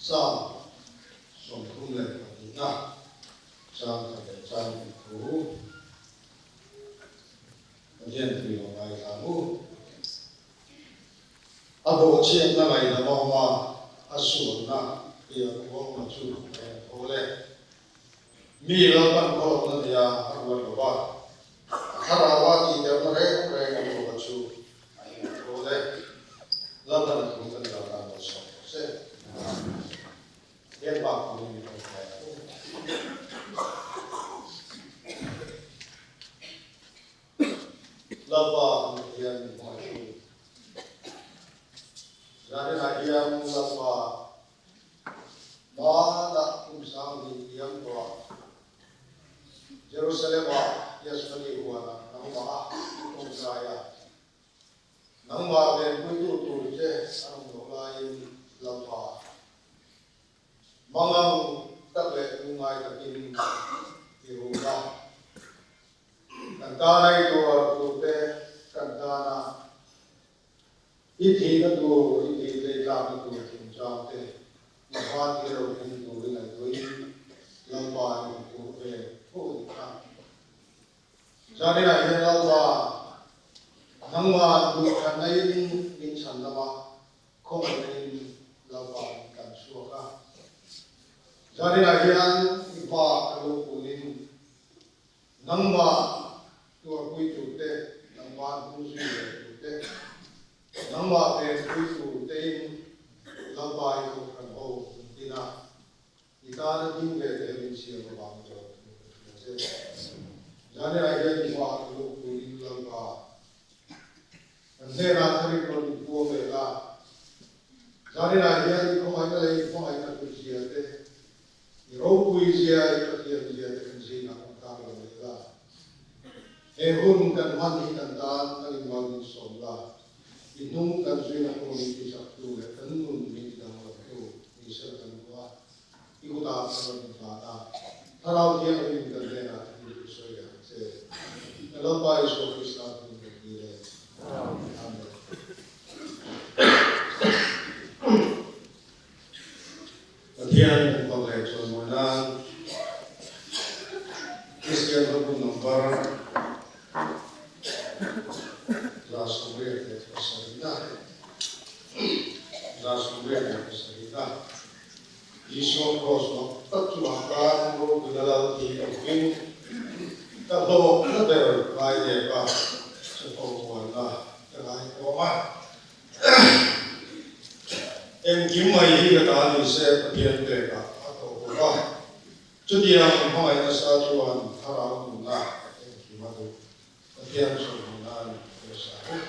Psalm 32na chang khat leh chang hnih thu Pathian tui lo ngaithla ang u. A bawhchhiatna ngaihdam a awm a, a sualna tih a khuangna chu a en tho le. Mi Lalpan khawlawmna nia a ruat lo va, a thlaraua tihderna reng reng awm lova chu a en tho le. Lalpan a thu kan dal dan lo sawm tawh se. Heng bak turin min rawn hruai ang u. Lalpa kan Pathian min hmangaihtu. Zaninah hian Lalpa hmanah kum sanghnih liam tawhah Jerusalem-ah Yasmani huanah nangmah a tawngtai a. Nangmah venpuitu tur che an awm loh laiin Lalpa mangang tak leh lungngai takin i ruk a. Kan tana i tuar turte kan tana i thihna tur, i thih tleitlakna tur chungchangte i hma tir lo thleng turin an tuin Lalpa an rawn tur ve tho a nih kha. Zaninah hian Lalpa, nangmah duhthlanna in min chhan lama khawngaihna in Lalpa min tlan chhuak a. Zaninah hian i hmaah ka lo kunin Nangmah tuarpui tur te, nangmah hnung zui leh tur te, nangmah venpui tur tein Lalpa i kohhran ho min tin a, i tana ding ve te min siam avang zawk thu ka hria che. Zanirah hian i hmaah ka luh turin Lalpa kan hnenah tharin rawn inpuang leh la. Zanirah hian i khawngaihna leh i hmangaihna hlutzia te, I ropui zia, i Pathian zia te kan zingah kan tar lo leh la. He hun kan hman hi kan tan kan inmal min sawm la, i hnung kan zuina kawng min tichaktu leh kan nun min tidanglamtu ni sela kan duh a, i kutah kan rawn inhlan a, Thlarau Thianghlim kan hnenah thil i sawi leh ang che. Kan Lalpa Isua Krista hming kan ti le. Amen. Pathian pumpak leh chawimawi nan Kristian hlabu number 87 187na Isua Kraws mak tak chungah khan ropuina lal thi ka hmuhin ka hlawkna ber ngai lep a, chapo muanna ka ngaihtuah a. Engkim mai hi ka ta ni se Pathian pekah a tawh bawk a, chutiang hmangaih nasa chuan thlarau nunna engkim a duh. Pathian chhunhmun nan ka sa bawk.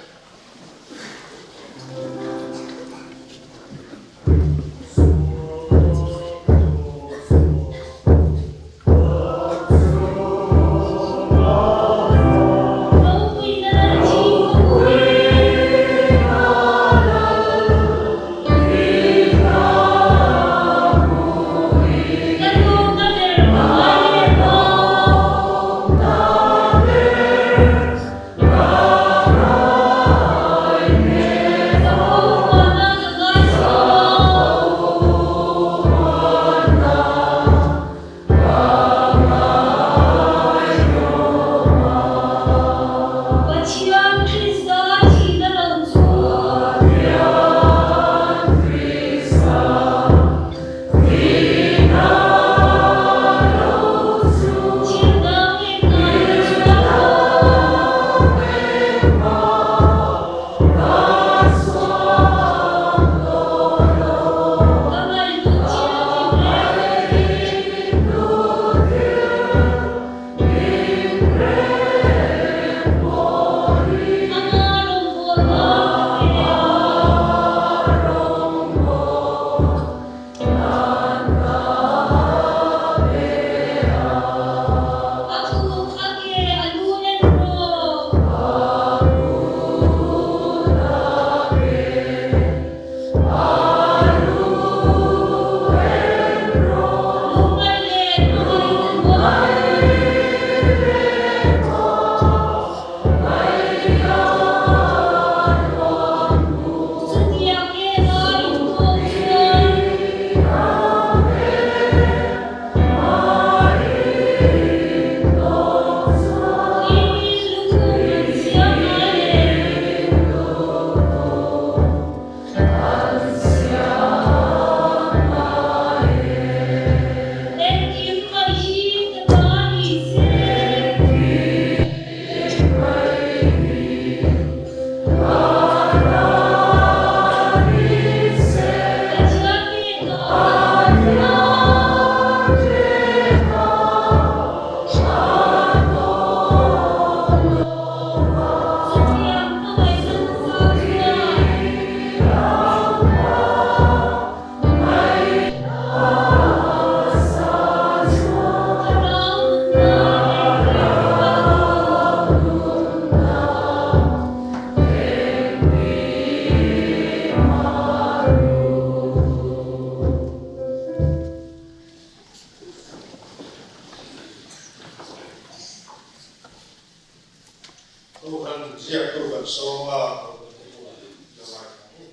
kan sawm a, Kohhran te chuan la ngaithla ang.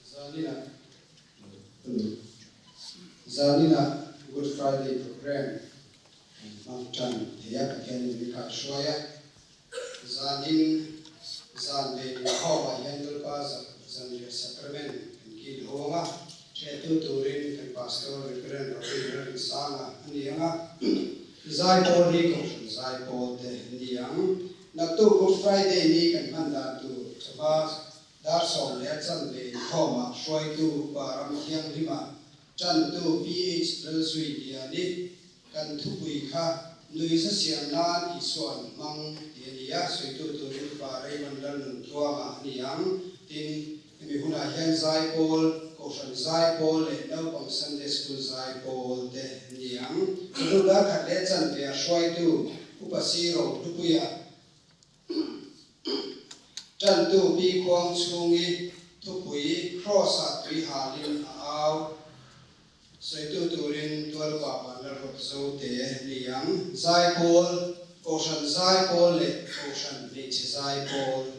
Zanina Zanina Good Friday Programme kan hmang tan thei a, Pathianin min khat hruai a. Zanin zan ve inkhawmah hian Lalpa Zanriah Sacrament kan kil ho ang a, ṭhehtu turin kan Pastor Reverend Robin Lalrinsanga a ni ang a, Zaipawl hi Kohhran Zaipawl te an ni ang. Naktuk Good Friday ni kan hman dan tur chawhma dar 10:15 inkhawmah hruaitu Upa Ramthianghlima ṭantu PH Lalzui Liani Kan thupui kha nuihza siam nan Isua an hmang tih a ni a, sawitu turin Upa Raymond Lalnuntluanga a ni ang. Tin, hemi hunah hian Zaipawl, Kohhran Zaipawl leh Naupang Sunday School Zaipawl te an ni ang. Chawhnu dar khat leh chanve a hruaitu Upa Siro Hlupuia Ṭantu Pi Khuang chhungi thupui Kraws-ah tui halin a au. Sawitu turin Tualpa Vanlalrawt Zote ni ang. Zaipawl, Kohhran Zaipawl leh Kohhran Hmeichhe Zaipawl.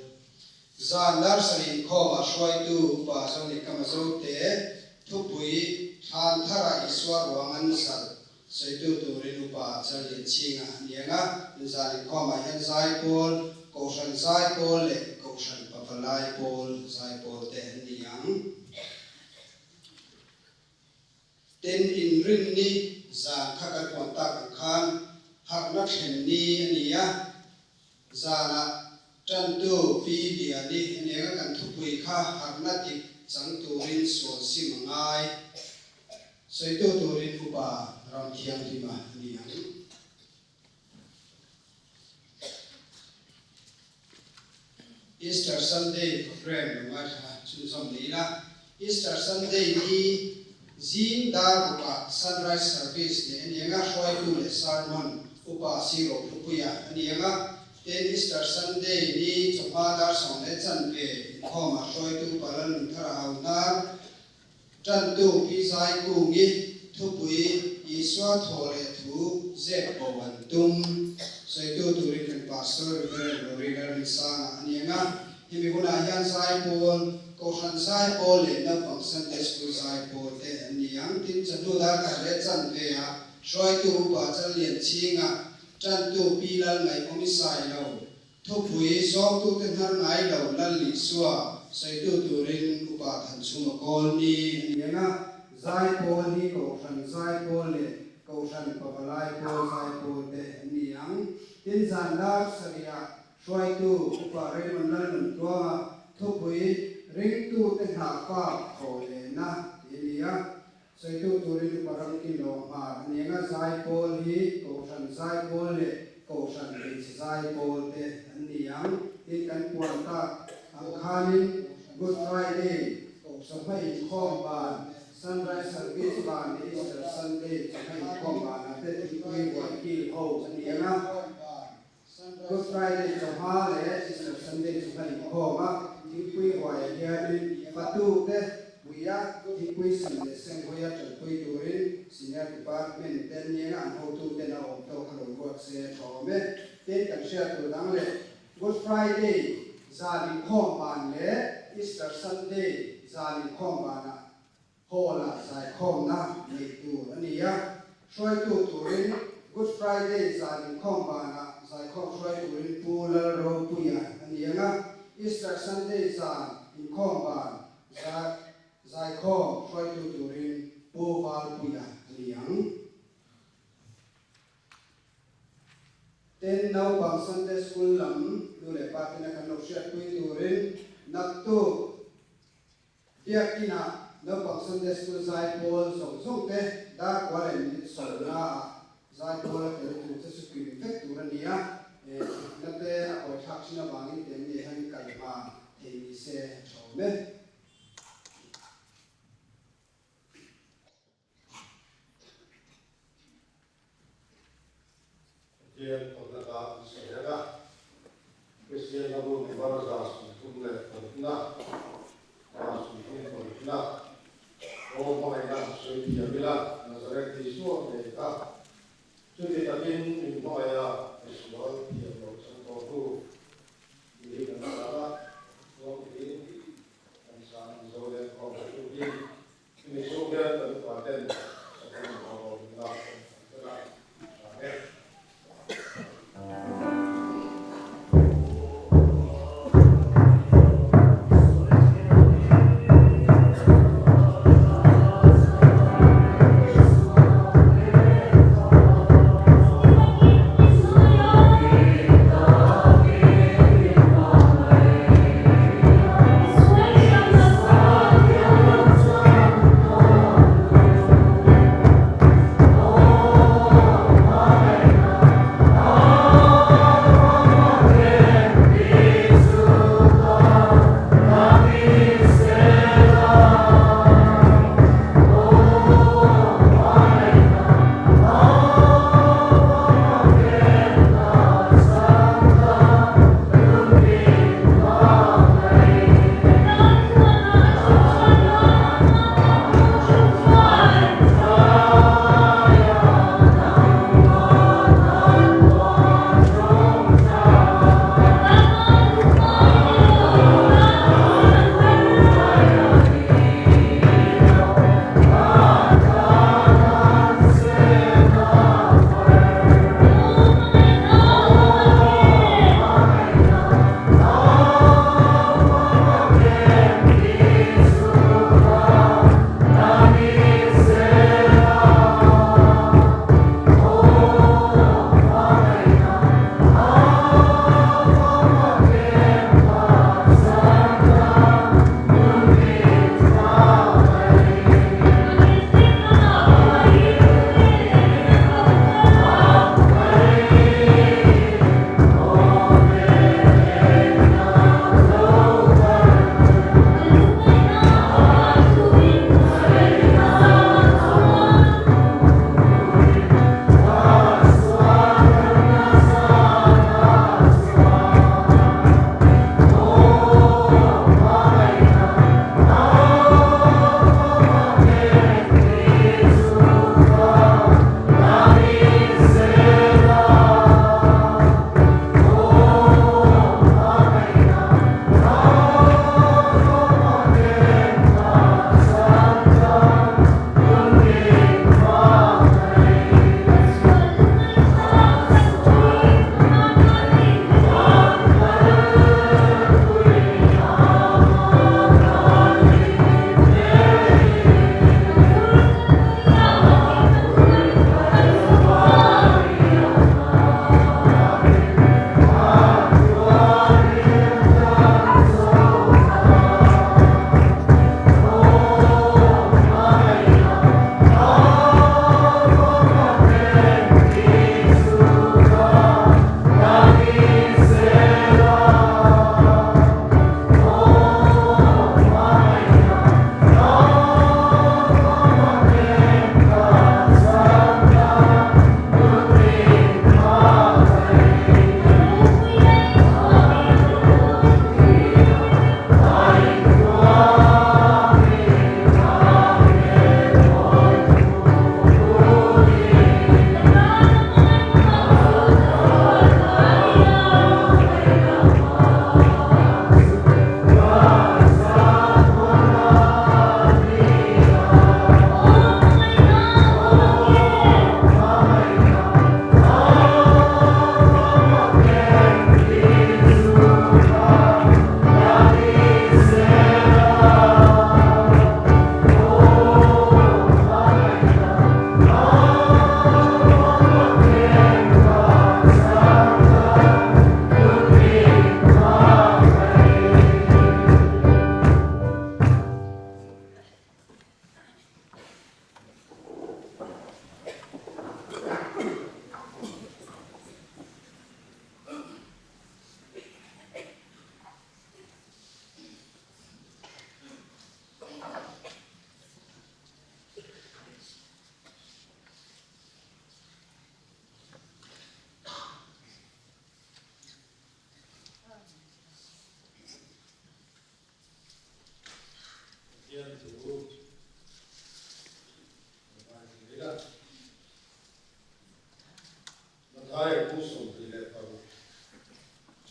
Zan Nursery inkhawmah hruaitu Upa Zonikama Zote thupui Thlan tharah Isua ruang an zalh. Sawitu turin Upa Challian Chhinga a ni ang a, inzan inkhawmah hian Zaipawl, Kohhran Zaipawl leh Kohhran Pavalai Pawl Zaipawl te an ni ang. Tin, inrinni zan kha kan puan tak ang khan harhna thlen ni a ni a, zanah tantu Pi Liani a ni ang a, kan thupui kha harhna dik chang turin sual sim a ngai. Sawitu turin Upa Ramthianghlima a ni ang. Easter Sunday programme lo ngaithla chhunzawm ni ila, Easter Sunday ni zing dar rukah Sunrise Service leh a ni ang a, hruaitu leh sermon Upa Siro Hlupuia a ni ang a, tin Easter Sunday ni chawhma dar 10:15 inkhawmah hruaitu Upa Lalnunthara Hauhnar Ṭantu Pi Zaikungi thupui Isua thaw leh thu zep bo an tum. Sawitu turin kan Pastor Reverend Rory Lalrinsanga a ni ang a, hemi hunah hian Zaipawl, Kohhran Zaipawl leh Naupang Sunday School Zaipawl te an ni ang. Tin, chawhnu dar khat leh chanve ah hruaitu Upa Challianchhinga, ṭantu Pi Lalngaihawmi Sailo, Thupui zawngtute hnar ngai lo Lal Isua sawitu turin Upa Thanchhuma kawl ni a ni ang a, Zaipawl hi Kohhran Zaipawl leh Kohhran Pavalai Pawl Zaipawl te an ni ang. Tin, zan dar sarihah hruaitu Upa Raymond Lalnuntluanga thupui ringtute hnahfak thaw lehna tih a ni a, Sawitu turin Upa Ramkilo hmar a ni ang a, Zaipawl hi Kohhran Zaipawl leh Kohhran Hmeichhe Zaipawl te an ni ang. Tin, kan puan tak ang khanin Good Friday chawhma inkhawm ban, Sunrise Service ban leh Easter Sunday chawhma inkhawm banah te thingpui ruai kil ho a ni ang a. Good Friday chawhma leh Easter Sunday chawhma inkhawm a, thingpui huaiah hianin fatute puia thingpui sem leh senghawi a tanpui turin Senior Department ten nianga an hotuten a awm tawk a lo ruat se a tha awm e. Tin, kan hriat tur dang leh Good Friday zan inkhawm ban leh Easter Sunday zan inkhawm banah Hall-ah zaikhawmna neih tur a ni a, hruaitu turin Good Friday zan inkhawm banah zaikhawm hruai turin Pu Lalropuia a ni ang a, Easter Sunday zan inkhawm ban zaikhawm hruaitu turin Pu Valpuia a ni ang. Tin, naupang Sunday School lam nu leh pa tena kan lo hriatpui turin naktuk Biakinah naupang Sunday School zaipawl zawng zawng te dar kua leh minute sawmnaah zaipawl a tel tur che chu kim vek tur a ni a, thutna te a buaithlak thin avangin tiang nge hian kal hma thei ni se a tha awm e. Pathian tawlhna tan sawi ang a, Kristian hlabu number 36 na, 38 na, Aw hmangaihna sawi thiam ila.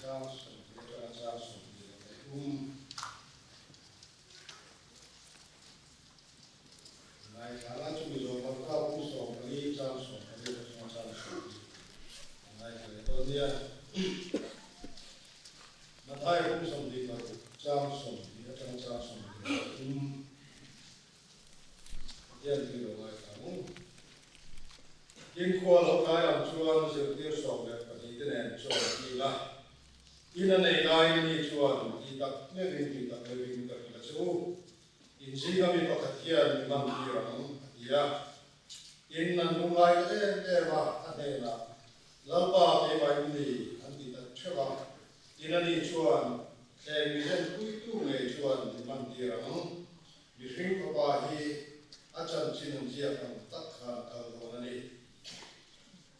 Chang 20 atanga chang 23. Ngaithla chu Mizo Marka bung 14 chang 18 atanga chang 20 a ngaithla leh dawn nia. Mathai bung 26 chang 20 atanga chang 23. Pathian chu i lo ngaithla ang. Tin khua lo tlai lam chuan zirtir 12 te nen chaw an kil a. Tin a nei laiin ni chuan ti tak meuhin ti tak meuhin ka hrilh a che u. In zinga mi pakhat hian mi man tir ang, a ti a. Tin an lungngai ta em em a, a hnenah, Lalpa keimah in ni, an ti tak theuh a. Tin ani chuan, Thleng mi zenpuitu ngei chuan mi man tir ang. Mihring fapa hi a chanchin an ziak ang tak khan a kal dawn a ni.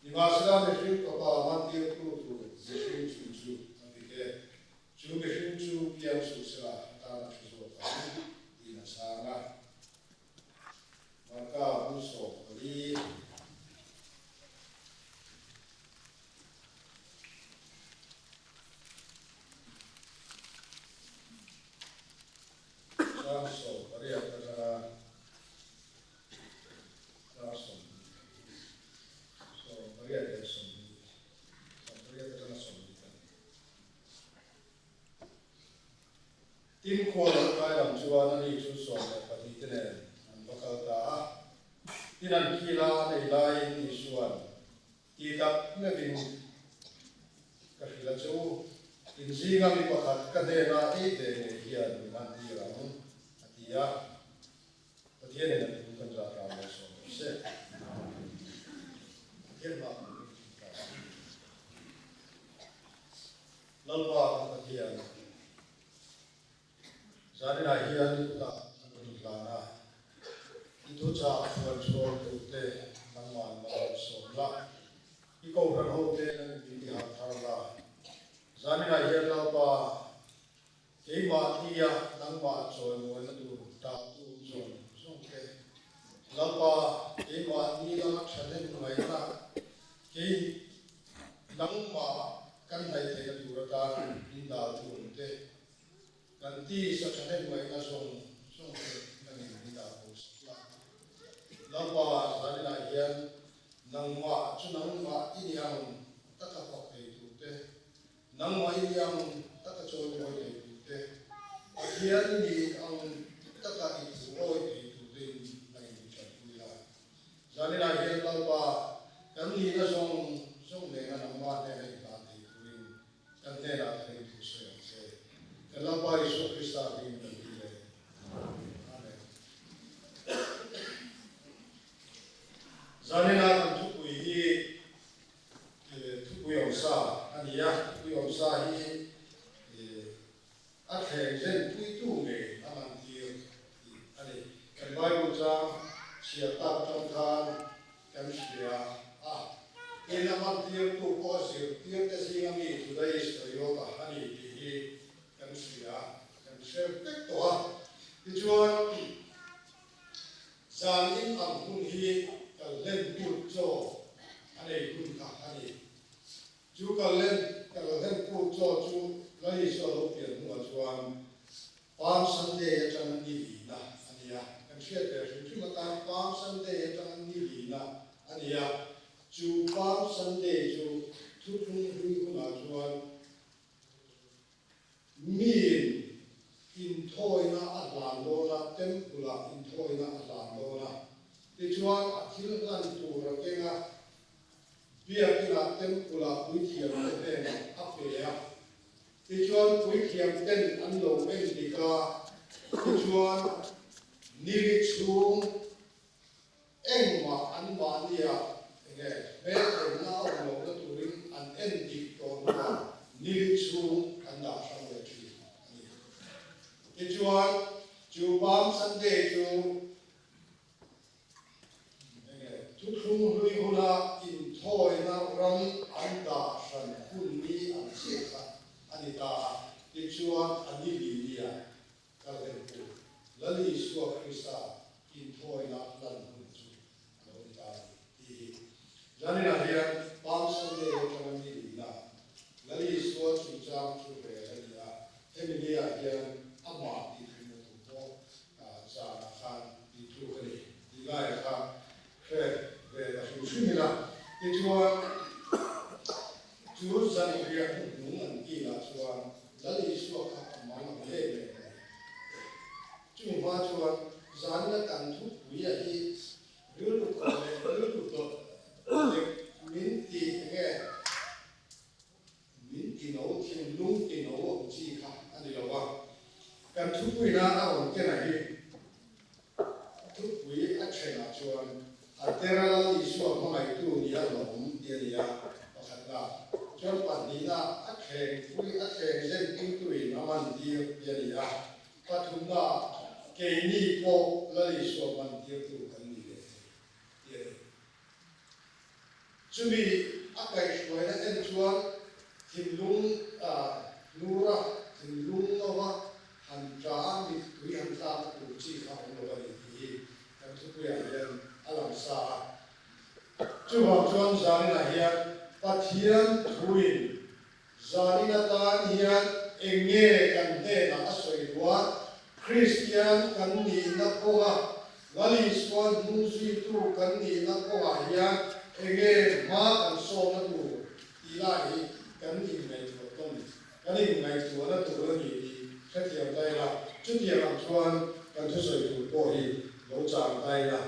Nimahsela mihring fapa mantirtu tur mihring chung chu a bik e. Chu mihring chu piang suh sela a tan a hre zawk ang tiin a chhang a. Marka bul 14. Chang 18 atanga chang 28 leh 20, 18 atanga 24. Tin khua lo tlai lam chuan ani chu 12 te nen an va kal ta a. Tin an kila an ei laiin Isua'n Ti tak meuhin ka hrilh a che u, in zinga mi pakhat ka hnena ei ve ngei hian min han tir ang, a ti a. Pathianin a thu kan zah ram lo sawm rawh se. Pathian hmah kan ring thin ta a. Lalpa kan Pathian, Zaninah hian i kutah an rawn inhlan a, i thuchah hruai chhuak turte nangmah an rawn sawm la, i kohhran hote nan min ti harh thar la. Zaninah hian Lalpa, keimahnia nangmah chawimawina tur tahtu awm zawng zawngte, Lalpa, keimahni lama thahnem ngaihna, kei nangmah kan hnaih theihna tur atan min daltu awmte, Kan tisa thahnem ngaihna zawng zawng te nangin min dah bo sak la. Lalpa zaninah hian nangmah chu nangmah i ni ang taka fak thei tur te, nangmah i ni ang taka chawimawi thei tur te, Pathian i ni ang taka i thu awi thei tur tein nangin min tanpui la. Zaninah hian Lalpa kan nihna zawng zawng nena nangmah hnena i hlan thei turin Kan hnenah ka ring thu sawi ang che. Kan Lalpa Isua Krista hmingin kan ti le. Amen. Zanina kan thupui hi thupui awmsa a ni a, thupui awmsa hi a thleng zen puitu ngei a mantir tih a ni. Kan Bible chang chhiar tak atang khan Kan hria a, tin a mantirtu pawh a zirtirte zinga mi Juda Iskariota a ni tih hi kan hria, kan hre vek tawh a. Tichuan, zan in ang hun hi kalhlen put chaw a nei hun kha a ni. Chu kalhlen kalhlen put chaw chu Lal Isua lo pian hnuah chuan Palm Sunday atanga ni lina a ni a, kan hriat ve hrim hrim atan Palm Sunday atanga ni lina a ni a, chu Palm Sunday chu thuthlung hlui hunah chuan miin inthawina a hlan dawn a, Temple-ah inthawina a hlan dawn a, tichuan a thil hlan tur a keng a, Biakinah Temple-ah puithiamte hnenah a pe a. Tichuan puithiam ten an lo en dik a, tichuan nili chhung engmah an mahnia enge hmelthenna a awm lohna turin an en dik tawh hnuah nili chhung an dah hrang leh thin a ni. Tichuan chu Palm Sunday chu Enge thuthlung hlui huna inthawina ram an dah hran hun ni ang chiah kha a ni ta a, tichuan a ni li nia kal hleng pu Lal Isua Krista inthawina lan hun chu a lo ni ta a ni tih hi. Zaninah hian Palm Sunday atanga ni lina Lal Isua chu. chungchang chu rel a ni a, hemi ni ah hian amah tih theihna thu pawh zanah khan tih tluk a ni tih laiah kha hre ve ta hrim hrim ila. Tichuan, chu zanriah hnuhnung an tihlah chuan Lal Isua kha a mang ang em em a ni. Chung hma chuan zanina kan thupui a hi rilru tawh leh rilru dawt lek min ti enge min ti no thinlung ti no ang chi kha a ni lo va. Kan thupuina a rawn ken a hi thupui a thenah chuan a tera Lal Isua hmangaihtu ni a rawn awm tih a ni a, pakhatna chuan pahnihna a thleng pui a thleng zen puituin a man tir tih a ni a. Pathumna, keini pawh Lal Isua hmantirtu kan ni ve thei tih a ni. Chumi a kaihhruaina en chuan thinlung hnura thinlung nova han tla a, mittui han tlakna tur chi kha awm lo a ni tih hi kan thupuiah hian a lang sa a. Chuvang chuan zaninah hian Pathian thuin Zanin atan hian eng nge kan hnenah a sawi duh a? Kristian kan nihna kawnga Lal Isua hnungzuitu kan nihna kawngah hian eng nge hma kan sawmna tur tih lai hi kan inngaihtuah tawn, kan inngaihtuahna tur a ni tih hrethiam ta ila, chutiang ang chuan kan thusawi tur pawh hi lo chang ta ila.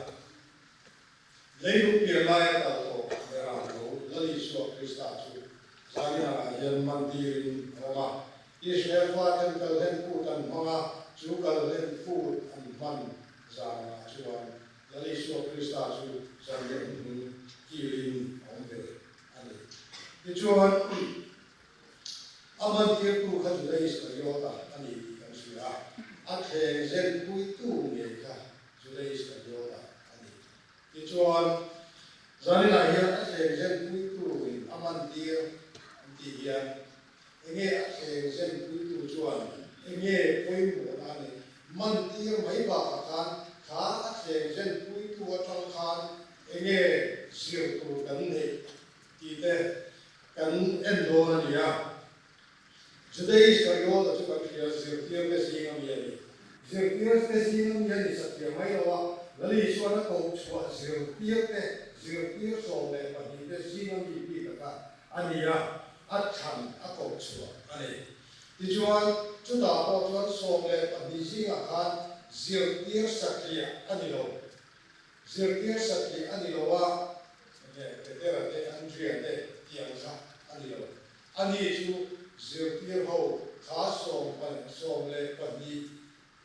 Leilung pian laia kal tawh berah lo Lal Isua Krista chu Zaninah hian mantirin a awm a. Israel faten kalhlen kut an hmang a, chu kalhlen kut an hman zanah chuan Lal Isua Krista chu zanriah hnuhnung kilin a awm ve a ni. Tichuan, a mantirtu kha Juda Iskariota a ni tih kan hria a, a thleng zenpuitu ngei kha Juda Iskariota a ni. Tichuan, zaninah hian a thleng zenpuituin a mantir an tih hian enge a thleng zenpuitu chuan enge pawimawhna a neih? Mantir mai bakah khan kha a thleng zenpuitu atang khan enge zir tur kan neih tih te kan en dawn a ni a. Juda Iskariota chu kan hria, zirtirte zing a mi a ni. Zirtirte zing a mi a ni satliah mai lo a, Lal Isuan a koh chhuah zirtirte, zirtir 12 te zing a mi bik a kha a ni a, a thlan a koh chhuah a ni. Tichuan, chutah pawh chuan 12 zingah khan zirtir satliah a ni lo. Zirtir satliah a ni lo a, enge Petera te, Andria te tih ang kha a ni lo. Ani chu zirtir ho kha 12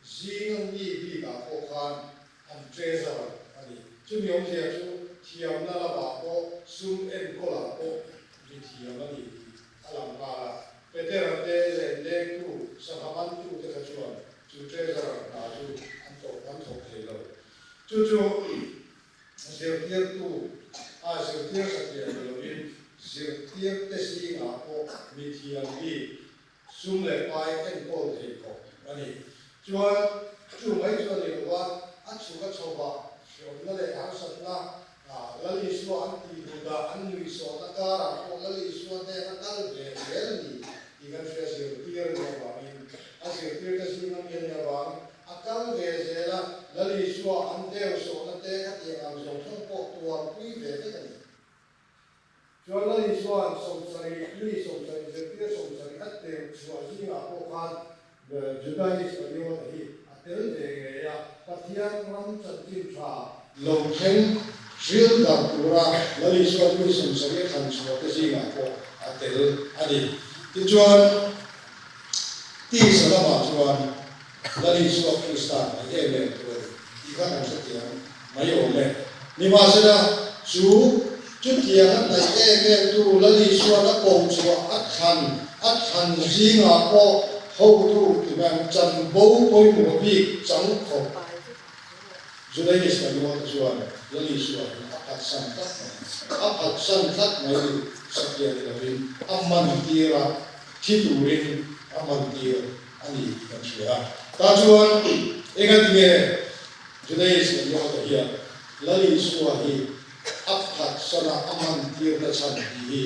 zing a mi bikah pawh khan an treasurer a ni. Chumi awmzia chu thiamna lamah pawh sum enkawlah pawh mi thiam a ni tih a lang nghal a. Petera te lenlengtu, sangha mantute kha chuan chu treasurer hna chu an tawp an thawk thei lo. Chu chu zirtirtu a zirtir satliah ni lovin zirtirte zingah pawh mithiam bik sum leh pai enkawl thei khawp a ni. Chuan chu mai chu a ni lova, a chhuk a chhova hreawmna leh harsatna Lal Isua an tih duh dah an nuihsawhna karah pawh Lal Isua hnen a kal ve zel a ni tih kan hria zirtir a nih avangin a zirtirte zinga mi a nih avangin A kal ve zel a, Lal Isua an deu sawhna te khatiang ang zawng zawng pawh tuarpui ve vek a ni. Chuan Lal Isua'n 70, mi 70, zirtir 70 a tirh chhuah zingah pawh khan Juda Iskariota hi a tel ve ngei a, Pathian ram chanchin tha lo thleng hril darh tura Lal Isua'n mi 70 a thlan chhuah te zingah pawh a tel a ni. Tichuan, Tisa lamah chuan Lal Isua Krista hnaih em em tu a ni tih kha kan hrethiam mai awm e. Nimahsela, chu chutiang a hnaih em em tu Lal Isua'n a koh chhuah a thlan a thlan zingah pawh hotu ti mai ang chanvo pawimawh bik chang khawp Juda Iskariota chuan Lal Isua hi a phatsan tlat mai. A phatsan tlat mai satliah ni lovin a mantir a, thi turin a mantir a ni tih kan hria a. Tah chuan engatinge Juda Iskariota hian Lal Isua hi a phatsan a, a mantirna chhan tih hi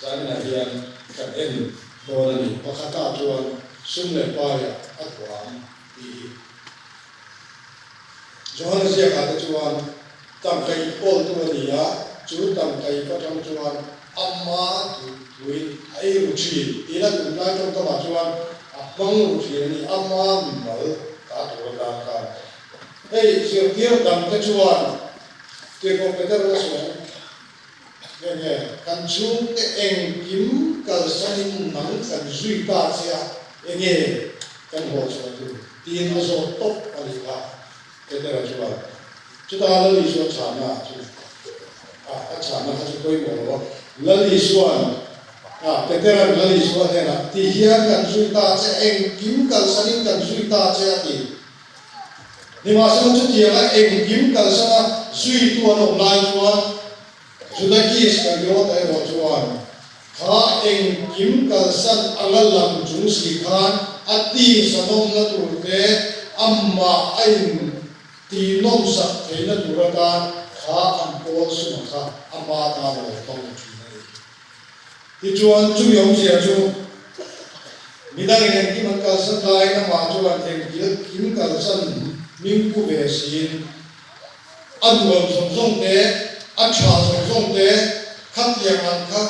zaninah hian kan en. dawn a ni. Pakhatah chuan sum leh paiah a thuam tih hi. Johana ziakah te chuan tangka inkawltu a ni a, chu tangka ip atang chuan ama tuin a ei ru thin tiin a tunlai tawngkamah chuan a hmang ru thin a ni, ama mimal ta tur atan khan. Hei zirtir dangte chuan Tirhkoh Peter a sawi ang nge nge, kan chhungte engkim kalsanin nang kan zui ta che a, enge kan haw chhuah tur? tiin a zawt tawp a nih kha. Petera chuan chutah Lal Isua chhahna chu a a chhahna kha chu pawimawh lo a, Lal Isua'n a Petera'n Lal Isua hnenah ti hian kan zui ta che, engkim kalsanin kan zui ta che a ti. Nimahsela chutianga engkim kalsana zuitu an awm lai chuan Juda Iskariota erawh chuan kha engkim kalsan anga lang chung si khan a tisa nawmna turte amah a in tihnawmsak theihna tur atan kha an pawl suma kha ama tan a lo hmang thin a ni. Tichuan, chumi awmzia chu midangin engkim an kalsan laiin amah chuan engkim kalsan hming pu ve siin a nuam zawng zawng te, a tha zawng zawng te khatiang ang kha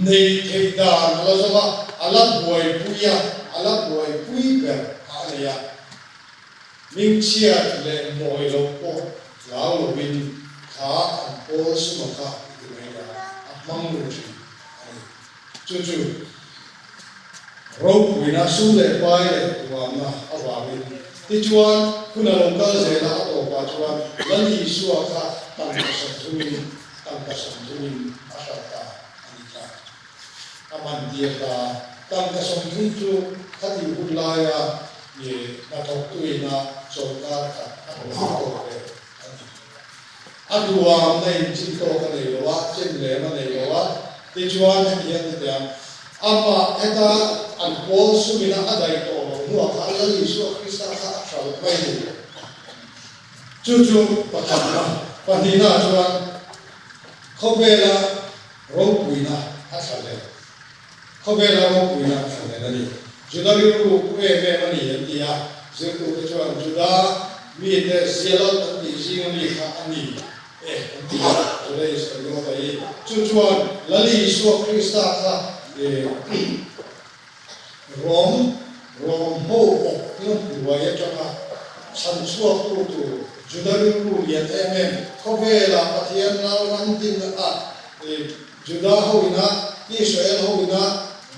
nei theih dan a la zawng a, a la buaipui a, a la buaipui ber kha a nei a. Hmingchhiat leh mawi loh pawh hlau loin kha an pawl suma kha i ti mai la, a hmang lu thin a ni. Chu chu ropuina sum leh pai leh tuamna avangin tichuan hun a lo kal zel a, a tawpah chuan Lal Isua kha tangka sawmthumin tangka sawmthumin a hralh ta a ni kha. A man tir ta. Tangka 30 chu khati hun laia hnathawktuina chawlhkar khat a hlawh tawk ve a ni. A duamna in chin tawk a nei lo a, chem lem a nei lo a, tichuan hemi hian ti teh ang, amah heta an pawl sumina a daih tawh lo hnuah khan Lal Isua Krista kha a hralh mai a ni. Chu chu pakhatna, pahnihna chuan khawvela Ropuina a thla hle. Khawvela ropuina a thla hle a ni. Juda rilru pu em em a ni an ti a, zirtute chuan Juda mite Zealot an tih zinga mi kha a ni e an ti a, Juda Iskariota hi. Chu chuan Lal Isua Krista kha Rom, Rom ho awkna hnuai atanga chhan chhuaktu tur Juda rilru lian em em khawvela Pathian lalram dinna ah Juda ho ina Israel ho ina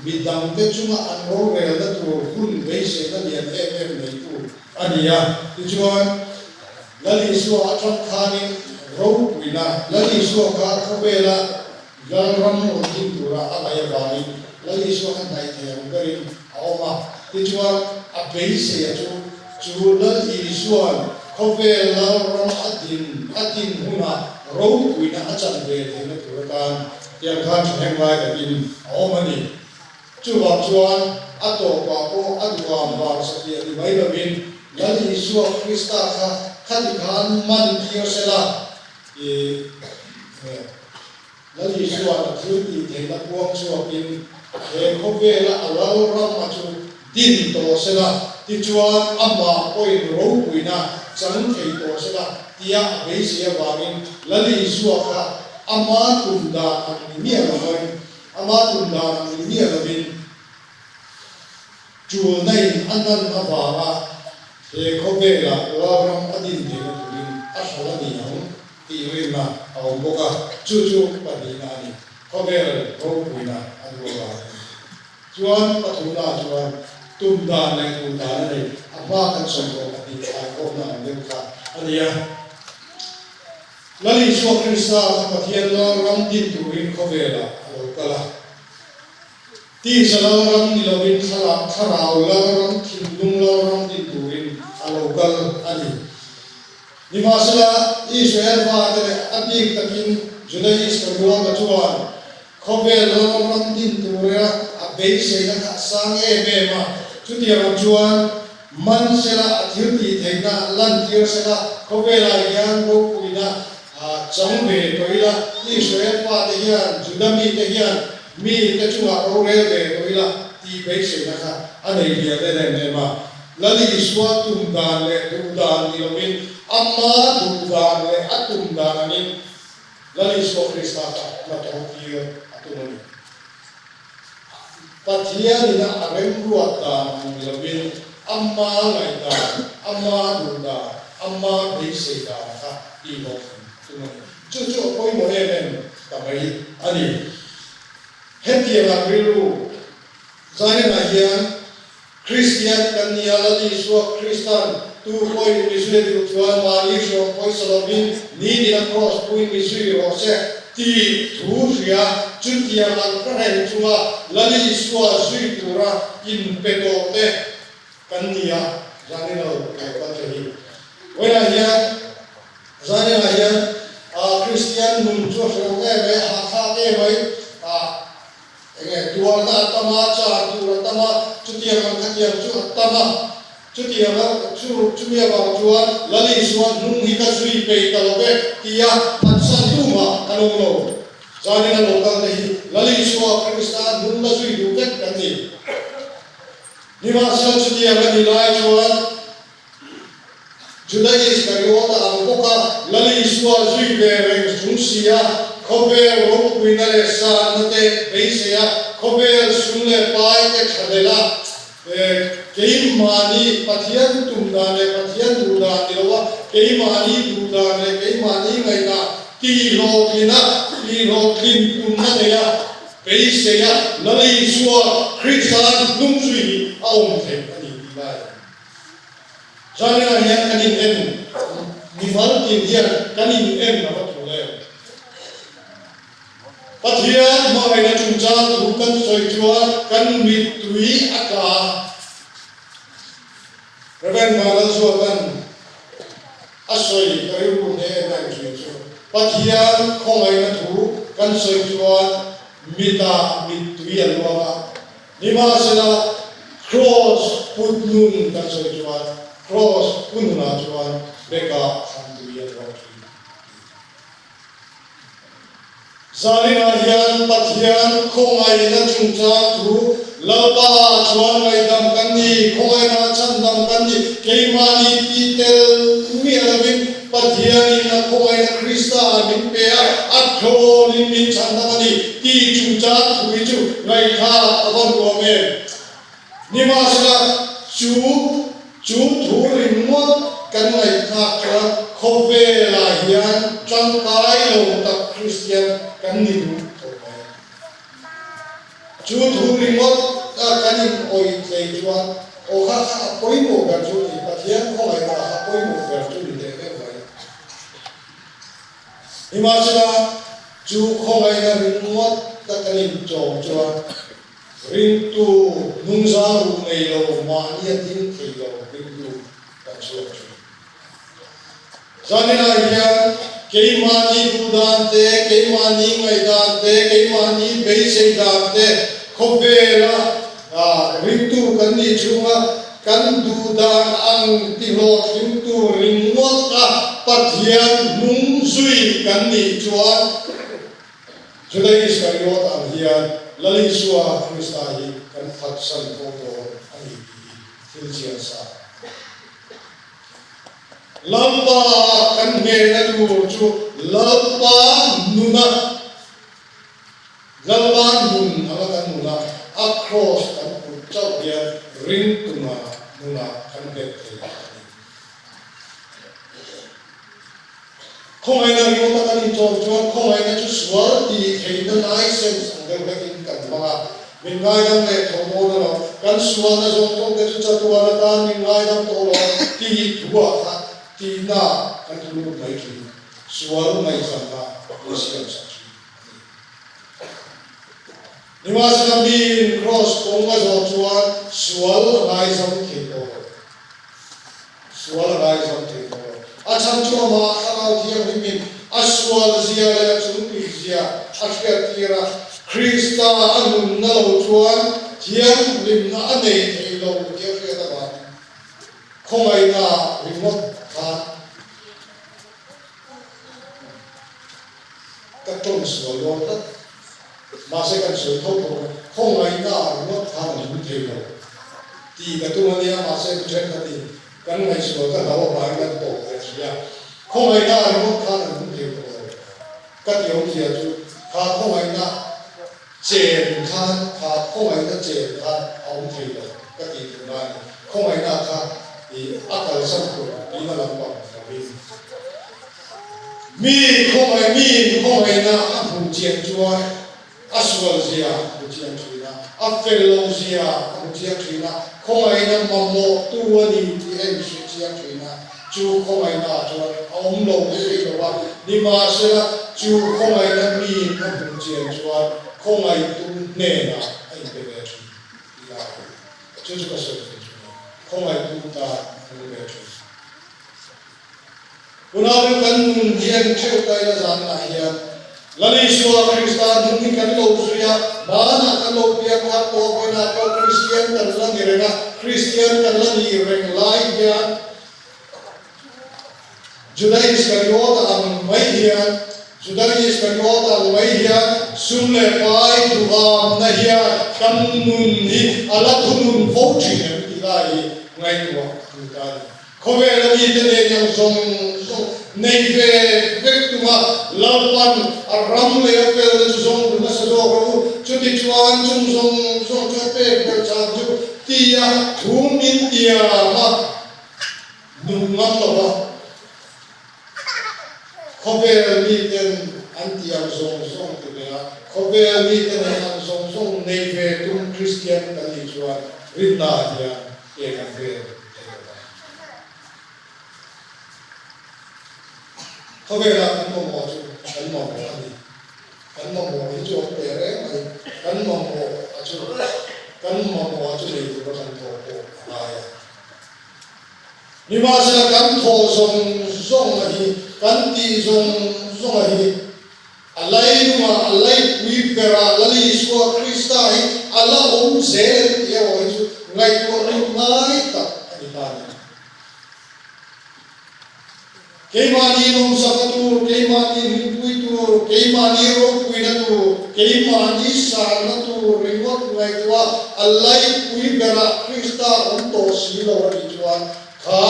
midangte chunga an rorelna tur hun beiseina lian em em neitu a ni a. Tichuan, Lal Isua atang khanin ropuina Lal Isua kha khawvela Lalram rawn din tura a ngaih avangin Lal Isua kha hnaih thei ang berin a awm a. Tichuan, a beiseia chu chu Lal Isua'n khawvel Lalram a din a din hunah ropuina a chan ve theihna tur atan tiang khan thahnem ngai takin a awm a ni. Chuvang chuan a tawpah pawh a duham vang satliah ni mai lovin Lal Isua Krista kha khati khan man tir sela, I Lal Isua'n a thil tih theihna puang chhuakin he khawvela a lalram a chu din tawh sela, tichuan amah pawhin ropuina chang thei tawh sela tia a beisei avangin Lal Isua kha ama tum dan ang ni miah lovin ama tum dan ang ni miah lovin Ṭulna in a nan avanga he khawvela lalram a din theihna turin a hralh a ni ang tih rinna a awm bawk a, chu chu pahnihna a ni. Khawvel ropuina a duh avang a ni. Chuan pathumna chuan tum dan leh duh dan a nei. A hma kan sawi tawh pahnih thlai khawmna ang deuh kha a ni a. Lal Isua Krista kha Pathian lalram din turin khawvelah a lo kal a. Tisa lalram ni lovin thlalak thlarau lalram thinlung lalram din turin a lo kal a ni. Nimahsela, Israel fate leh a bik takin Juda Iskariota chuan khawvel lalram din tura a beiseina kha a sang em em a. Chutiang ang chuan man sela a thil tih theihna lantir sela khawvelah hian ropuina chang ve tawh ila Israel fate hian Juda mite hian. Mi te chungah rorel ve tawh ila tih beiseina kha a nei lian em em em a. Lal Isua tum dan leh duh dan ni lovin ama duh dan leh a tum dan angin Lal Isua Krista kha hnathawh tir a tum a ni. Pathianin a remruat dan ang ni lovin ama ngaihdan, ama duh dan, ama beisei dan kha tihhlawh a tum a ni. Chu chu a pawimawh em em ta mai a ni. Hetiang ang rilru zainah hian Kristian kan nia Lal Isua Kristan tu pawhin mi zui duh chuan mahni hrawm pawisa lovin ni tina kraws puin mi zui rawh se tih thu hria chutiang ang ka reng chunga Lal Isua zui tura inpe tawh te kan nia zanin lo lo kal che hi. Vawiinah hian Zaninah hian Kristian nun chu a hrehawm em mai, a hahthlak em mai. Enge tuarna a tam a, char tur a tam a, chutiang ang khatiang chu a tam a. Chutiang a chu chumi avang chuan Lal Isua hnung hi ka zui peih ta lo ve tia phatsan tumah kan awm lo. Zanin a lo kal te hi Lal Isua Krista hnung la zui duh vek kan ni. Nimahsela chutiang a ni lai chuan Juda Iskariota ang bawk a, Lal Isua zui ve reng chung si a, khawvel ropuina leh sanna te beisei a, khawvel sum leh pai te tha del a, keimahni Pathian tum dan leh Pathian duh dan ni lo a, keimahni duh dan leh keimahni ngaihdan tihhlawhtlin a, tihhlawhtlin tumna nei a, beisei a, Lal Isua Krista hnung zui hi a awm theih a ni tih lai. Zaninah hian kan in en, mimal tin hian kan in en a va tul em? Pathian hmangaihna chungchang thu kan sawi chuan kan mittui a tla. Rev. Vanlalzualkan a sawi ka rilru hle em em thin chu, Pathian khawngaihna thu kan sawi chuan mitah mittui a luang a, Nimahsela, Kraws put nun kan sawi chuan, Kraws pu nunah chuan beka thlantui an rawh thin a ti. Zaninah hian Pathian khawngaihna chungchang thu, Lalpa chuan ngaihdam kan ni, khawngaihna chhandam kan ni, keimahni ti tel miah lovin Pathianin a khawngaihna Krista min pe a, a thlawnin min chhandam a ni. Tih chungchang thu hi chu ngaihthlak a va nuam em? Nimahsela, chu chu thu ringawt kan ngaihthlak chuan khawvelah hian tangkai lo tak Kristian kan ni duh tawh mai. Chu thu ringawt a kan inawih tlei chuan aw kha kha a pawimawh ber chu ni, Pathian khawngaihna kha a pawimawh ber chu ni teh reng mai. Nimahsela, chu khawngaihna ringawt a kan inchawm chuan ringtu hnungzang ruh nei lo mahni a ding thei lo ringtu kan chhuak thin. Zaninah hian keimahni duh dan te, keimahni ngaihdan te, keimahni beisei dan te khawvela ringtu kan nih chhunga Kan duh dan ang ti hlawhtling tur ringawt a Pathian hnung zui kan nih chuan Juda Iskariot ang hian Lal Isua Krista hi kan phatsan fo dawn a ni tih hi thil chiang sa a ni. Lalpa kan hnehna tur chu Lalpa nuna Lalpa nun anga kan nun a, a kraws kan put chauh hian ringtunga nunah kan bet thei a ni. Khawngaihna ringawta kan inchawm chuan khawngaihna chu sual tih theihna license ang deuh hlekin kan hmang a, min ngaidam leh tho dawn a lo, kan sualna zawng zawng te chu chatuan atan min ngaidam tawh lo tih thuah kha tihna kan thu lut mai thin, sual ngaihzamna min siamsak thin. Nimahsela miin kraws kawng a zawh chuan sual a ngaizam thei tawh lo. Sual a ngaizam thei tawh lo. A chhan chu amah Thlarau Thianghlimin a sual zia leh a chungpui zia a hriattir a, Krista a nunna lo chuan thianghlimna a nei thei lo tih a hriat avangin khawngaihna ringawt khan Ka tawng sual dawn tlat. Mahse kan sawi tho tho mai, khawngaihna ah ringawt khan a nung thei lo tih ka tum a nia, mahse mi thenkhatin kan ngaihsual ka hlau avangin kan tawp ve hrih a, khawngaihna ah ringawt khan a nung thei tawh lo ka ti awmzia chu kha khawngaihna chen khan kha khawngaihna chen khan a awm thei lo ka tih tum lai a ni, khawngaihna kha ih a kalsan tur tihna lampang ni lovin. Mi khawngaih mi khawngaihna a hmuh chian chuan a sual zia a hmu chiang thin a, a fel lo zia a hmu chiang thin a, khawngaihna mamawh tu a ni tih a inhre chiang thin a, chu khawngaihna ah chuan a awm lo thei lo a, nimahsela chu khawngaihna miin a hmuh chian chuan khawngaihtu hnenah a inpe ve thin tih a awm. Chu chu ka sawi thei thin a, khawngaihtu tan a ni ve thin. Unau kan nun hian theuh taina zanah hian Lal Isua Krista nun hi kan lo zui a, hmanah kan lo piang khat tawh vawiinah pawh Kristian kan la ni reng a, Kristian kan la ni reng lai hian Juda Iskariota ang mai hian Juda Iskariota ang mai hian sum leh pai duhamna hian kan nun hi a la thunun fo thin em tih lai hi ngaihtuah a ni ta a ni. Khawvela mite nen yang zawng zawng nei ve vek tunga Lalpan a ram leh a felna chu zawng ru nasa zawk rawh u. Chutichuan chung zawng zawng chu a pek ber chang chu tia thu min tiam a nung ngam lo va. Khawvel miten an tiam zawng zawng ti ve a, khawvel mite nen ang zawng zawng nei ve tum Kristian kan nih chuan rinna hian ke kan vel thei lo va. Khawvelah kan mamawh chu kan mamawh a ni. Kan mamawh hi chu awm teh reng mai. Kan mamawh a chu kan mamawh a chu nei tura kan thawh pawh a ngai a. Nimahsela kan thawh zawng zawng a hi, kan tih zawng zawng a hi, A lailungah, a laipui berah Lal Isua Krista hi a la awm zel em tih erawh hi chu ngaihtuah lut ngai tak a ni ta a ni. Keimahni nawmsakna tur, keimahni hlimpui tur, keimahni ropuina tur, keimahni sarna tur ringawt ngaihtuah a laipui berah Krista awm tawh si lo a nih chuan kha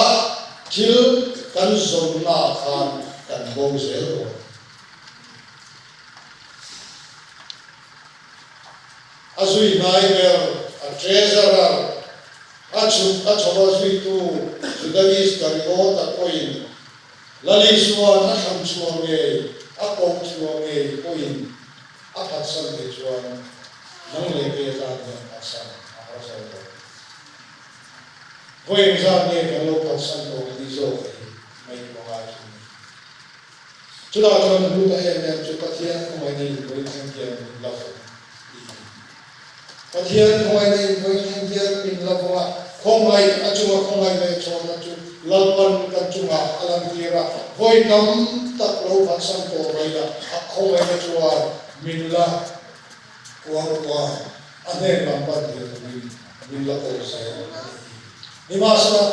thil kan zawnnaah khan kan bo zel dawn. A zui hnai ber, a treasurer, a chhuk a chho a zuitu Juda Iskariota pawhin Lal Isua'n a thlan chhuah ngei, a koh chhuah ngei pawhin a phatsan thei chuan nang leh kei atan hian phatsan a har zo lo. Vawi engzat nge kan lo phatsan tawh tih zawk hi ngaihtuah ngai chu ni. Chutah chuan hlu ta em em chu Pathian khawngaihna in vawi thleng hian min la vawng tih hi. Pathian khawngaihna in vawi thleng hian min la vawng a, khawngaih a chunga khawngaih leh chhawnna chu Lalpan kan chungah a lantir a, vawi tam tak lo phatsan tawh mai la, a khawngaihna chuan min la kuangkuah a hnen lam pan thei turin min la kawl zel a ni hi. Nimahsela,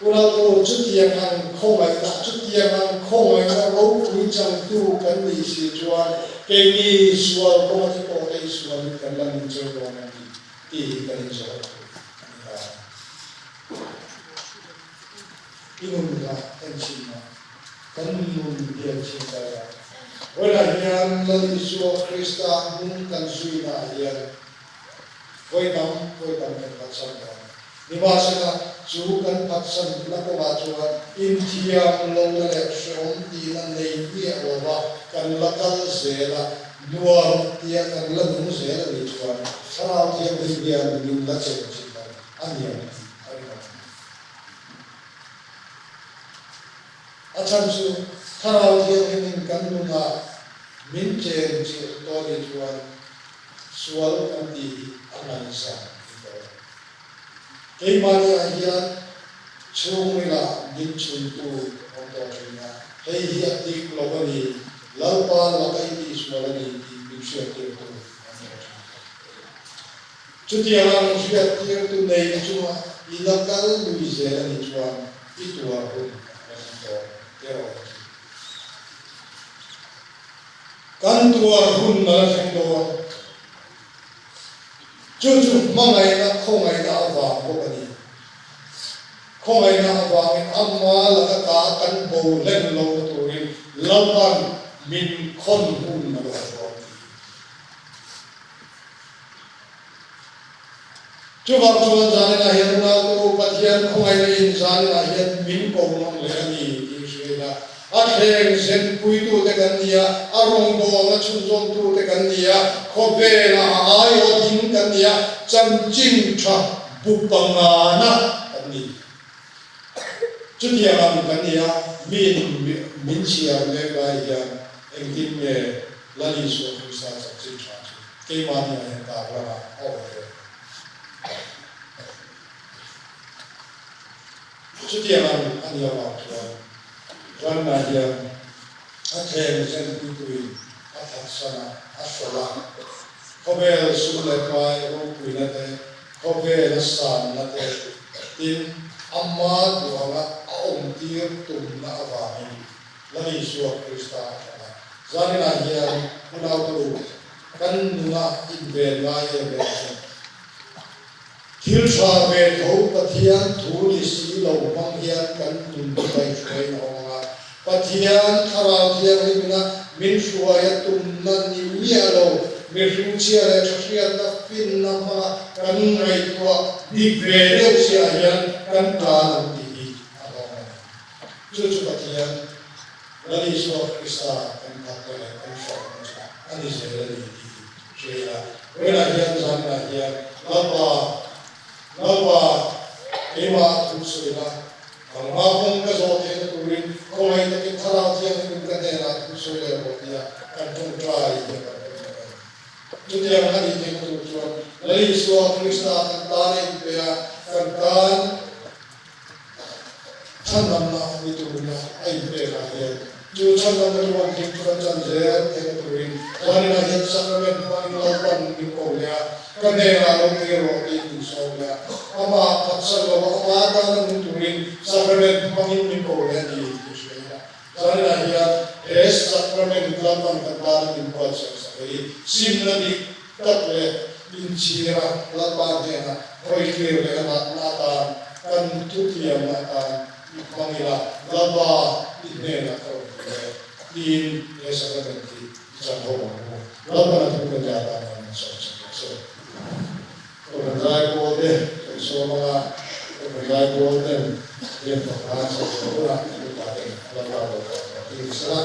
Unautu, chutiang ang khawngaihna, chutiang ang khawngaihna ropui changtu kan nih si chuan keini sual kawnga thi pawh te i sualin kan la nun cheu dawn a ni tih hi kan inzawh tur a ni ta. I nun kha en chhin a, kan nun hi en chhin ta ila. Vawiinah hian Lal Isua Krista hnung kan zuinaah hian Vawi tam, vawi tam kan phatsan dawn. Nimahsela, chu kan phatsan na kawngah chuan inthiam lohna leh hrehawm tihna nei miah lova kan la kal zel a, nuam tia kan la nung zel a nih chuan Thlarau Thianghlim hian min la cheng chin lo a niang tih a rinawm. A chhan chu Thlarau Thianghlimin kan nunah min chen chilh tawh a nih chuan Sual kan tih hi a ngaihzam ni tawh. Keimahniah hian chhungrilah min chhuntu awm tawh thin a, hei hi a dik lo a ni, Lalpa laka i tihsual a ni tih min hriattirtu awm tawh thin. Chutianga min hriattirtu nei chunga i la kal lui zel a nih chuan i tuar hun a rem tawh erawh a ti. Kan tuar hun a la thleng dawn. Chu chu hmangaihna khawngaihna avang bawk a ni. Khawngaihna avangin ama laka ta kan bo hlen lohna turin Lalpan min khawn hun a lo hruai ti. Chuvang chuan zaninah hian unaute u Pathian khawngaihna in zaninah hian min ko nawn leh a ni tih hria ila, a thleng zenpuitute kan ni a, a rawngbawlna chhunzawmtute kan ni a, khawvelah a aiawh ding kan ni a, chanchin tha bu pangana kan ni. Chutiang ang kan ni a, miin min chhiar mek lai hian engtin nge Lal Isua Krista chanchin tha chu keimahni ah hian tar langa a awm ve? Chutiang ang a nih avang chuan Ranna hian a thleng zenpuituin a phatsan a, a hrawlh a, khawvel sum leh pai ropuina te, Khawvel a sanna te, tin, ama duh anga a awmtir tumna avangin Lal Isua Krista a that a. Zaninah hian unaute u, kan nuna inven ngai em em chu thil tha ve tho Pathian thu ni si lo hmang hian kan nun hi ngaihhruaiin a awm ang a, Pathian Thlarau Thianghlimina min hruai a tumna ni miah lo, mihring chhia leh tha hriatna finna hmanga kan ngaihtuah dik ve deuh chiah hian kan tan ang tih hi a hlawm a ni. Chu chu Pathian Lal Isua Krista kan phatna leh kan hrawkna chu a ni zel a ni tih hi hria ila. Vawiinah hian zaninah hian Lalpa, Lalpa keimah thu sawi la, Nangmah kawng ka zawh theihna turin khawngaih takin Thlarau Thianghlim ka hnenah thu sawi leh rawh tia kan tawngtai hi a kan tum a ni. Chutiang a nih theihna tur chuan Lal Isua Krista kan tan a inpe a, kan tan chhandamna ni turina a inpekah hian chu chhandamna chu an hlim chu kan chan zel theihna turin zaninah hian sacrament hmangin Lalpan min ko leh a, Ka hnenah lo kir rawh tiin min sawm leh a, amah phatsan lo a, amah atana nung turin sacrament hmangin min ko leh a ni tih hria ila. Zaninah hian he sacrament Lalpan kan tana min buatsaih sak hi simna dik tak leh inchhira Lalpa hnena hawi kir leh a natna atan kan thutiamna atan i hmang ila, Lalpa i hnenah ka rawn ti leh tiin he sacrament hi I chan ho ang u. Lalpan a thu kan zah dan hian min sawi chak lo se. Kohhran zaipawl te kan sawm anga, Kohhran zaipawl ten rian pakhat an sawi zawh hunah upa ten Lalpa lo kal tawh tir sela.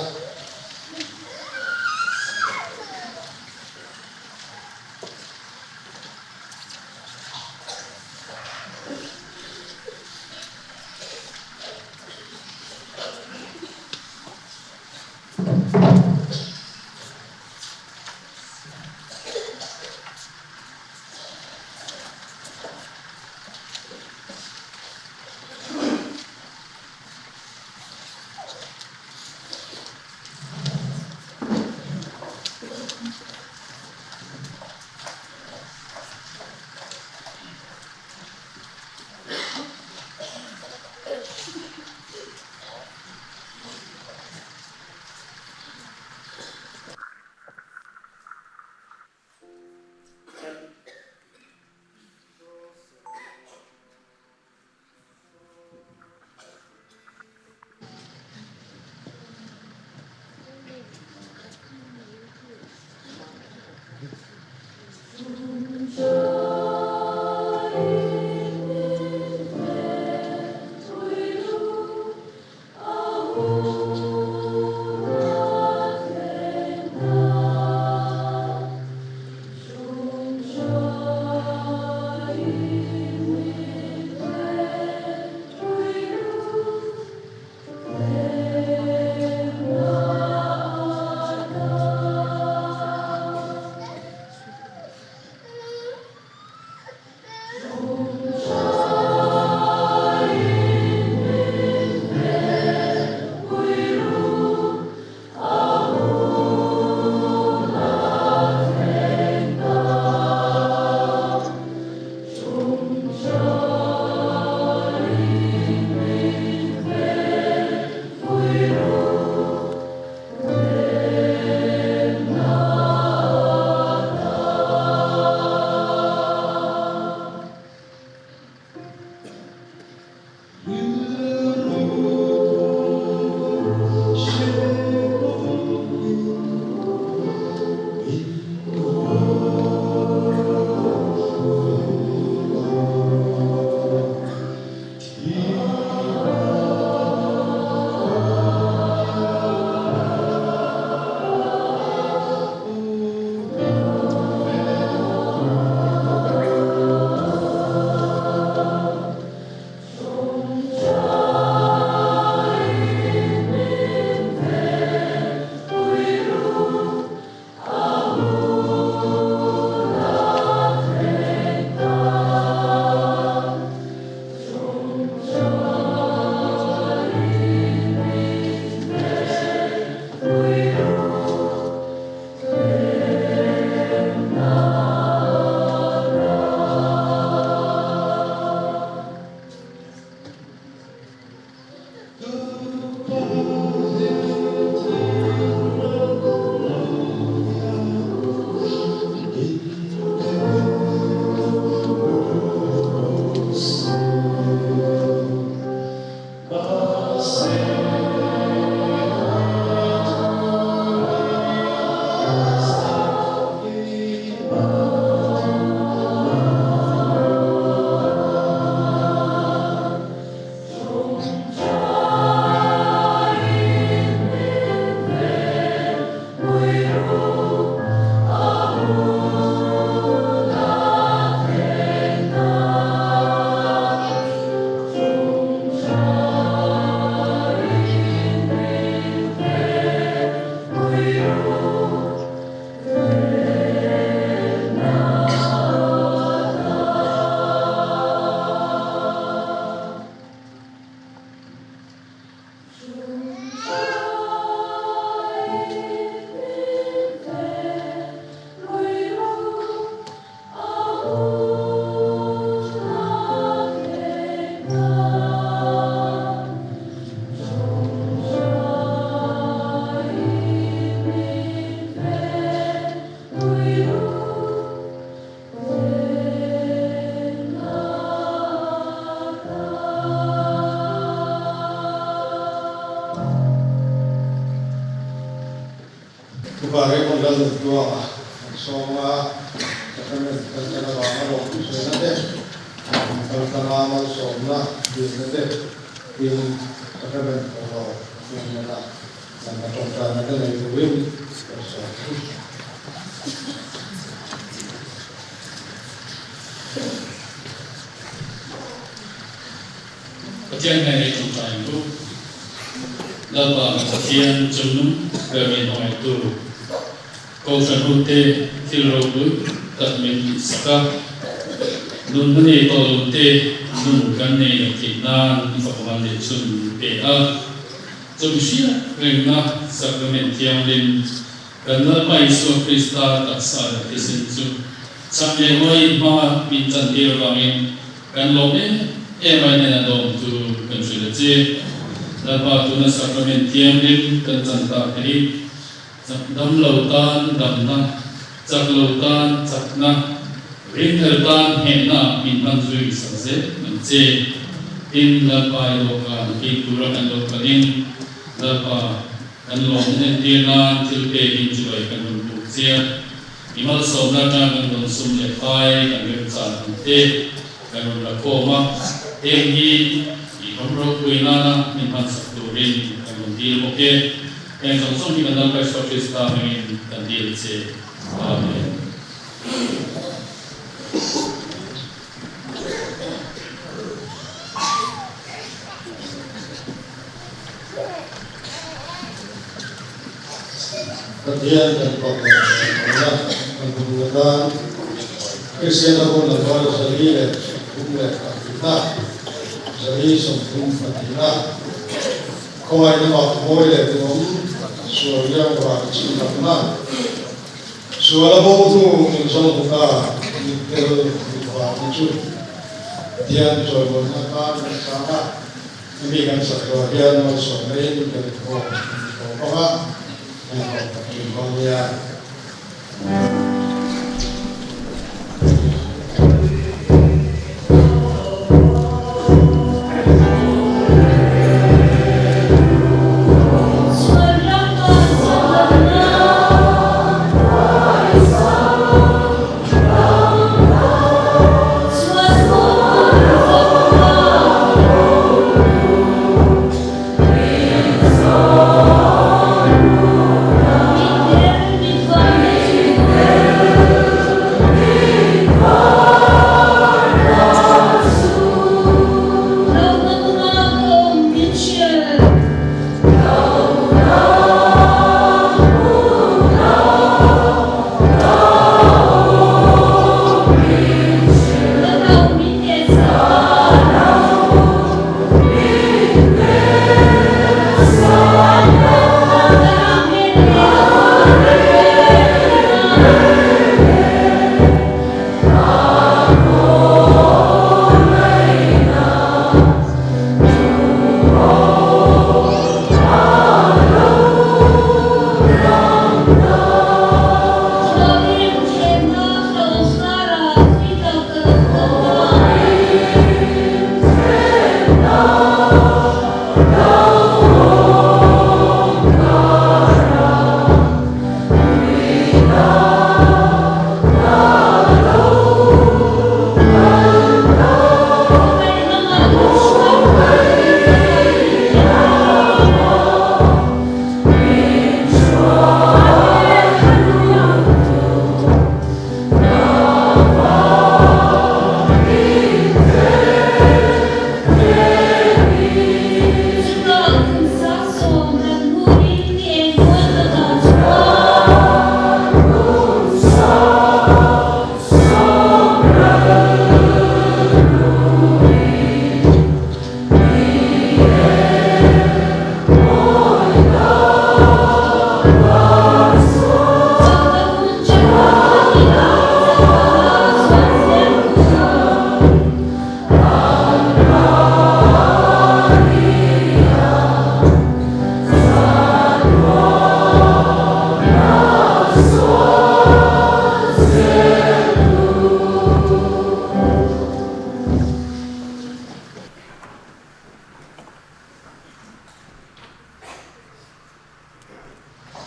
Lalnuntluanga kan sawm a, Sacrament kan chan avanga lawmthu sawina te, kan kal tlanga malsawmna dilna te tin Sacrament pawlawh hming nena lamna tawngtaina te nei turin kan sawm a ni. Pathian hneh hi tawngtai ang u. Lalpa kan Pathian chungnung ber min hmangaihtu Kohhran hute thil ropui tak min tihsak a, nunna nei tawh lo te nun kan nei loh theih nan i fakaman leh chhun min pe a. Chumi hriat rengna Sacrament Thianghlim kan Lalpa Isua Krista taksa leh thisen chu chak leh mawi hmanga min chantir avangin Kan lawm em em a nen a dawm chu kan hrilh a che. Lalpa tuna Sacrament Thianghlim kan chan tak te hi dam lo tan damna, chak lo tan chakna, ringhel tan nghehna min hman zui sak zel ang che. Tin, Lalpa i dawhkan kik tura kan lo kalin Lalpa kan lawmna entir nan thil pekin chibai kan rawn buk chiah. I malsawmna atang kan rawn sum leh fai kan remchan ang te kan rawn la khawm a, heng hi i ram ropui nana min hmansak turin kan rawn dil bawk e. Heng zawng zawng hi kan Lalpa Isua Krista hmangin kan dil che. Amen. Pathian kan fak leh hmuhna kan hmu atan Kristian ho number 432 132 khawngaihna mak mawi leh duhawm sual riang vang chhimlamna sual a bo hnu min zawng hmu ta mittel mit vang te chu Pathian chawimawnna atan kan chang a. Hemi kan sak ruah hian malsawmna in kan inkhawm a ni tawh bawk a, kan inkhawm tak thin dawn nia.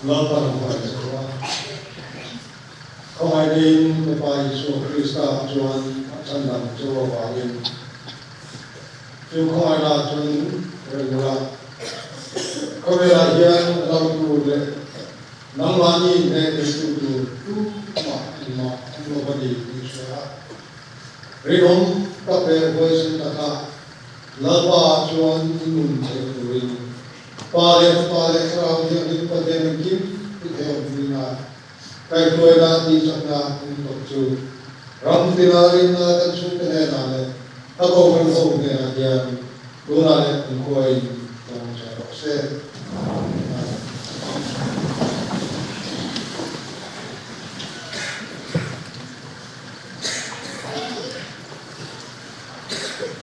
Lalpa hnuai chu a Khawngaihin Fapa Isua Krista chuan a chhandam chu avangin chu khawngaihna chuan reng ula, khawvelah hian lo tur leh nangmahni hneh neitu tur tumah engmah an lo va ni tih hria a. Rinawm tak leh huaisen taka Lalpa chuan i nun theih turin Pa leh Fapa leh Thlarau Thianghlim Pathian engkim i thei awm puina kaihhruaina tihchakna in tawp chu ram tina rinna kan chhungte hnenah leh a kohhran ho hnenah hian tunah leh kumkhuain tawng che rawh se.